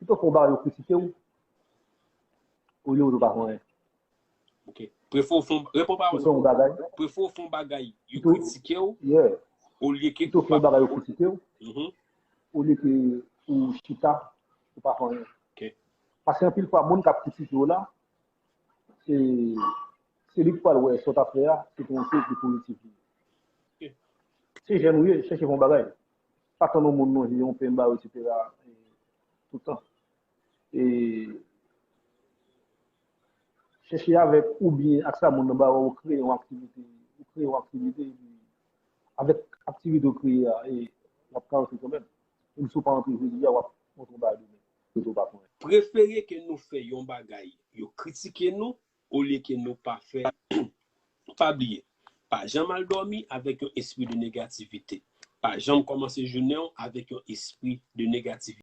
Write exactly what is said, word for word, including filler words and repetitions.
Pito fè yon bagay yo kritike w, olye w pa fè anyen. Ok. Prefere w fè yon, reponn pa Ou fè yon bagay, Prefere w fè yon bagay, yo Pito- kritike w, yeah. olye ke Pito fè yon bagay yo kritike w, Mhm. olye ke ou chita, ou pa fè anyen. Ok. Paske anpil fwa, moun k ap kritike w la, se se li k pral wè sa w t ap fè a, se te yon seri de pozitif. Se jèn ou ye, chèche fè yon bagay. Pa tann yon moun manje yon pen ba w, et cetera, e, tout tan. E chèche avèk ou byen ak sa moun nan ba w, ou kreye yon aktivite, ou kreye yon aktivite, epi avèk aktivite ou kreye a, e w ap ka antre kanmenm. Menm si w pa antre jodi a, w ap montre yon bagay demen. Jodi w pa konnen. Prefere ke nou fè yon bagay, yo kritike nou, olye ke nou pa fè. Pa bliye, pa janm al dòmi avèk yon espri de negativite. Pa janm kòmanse jounen w avèk yon espri de negativite.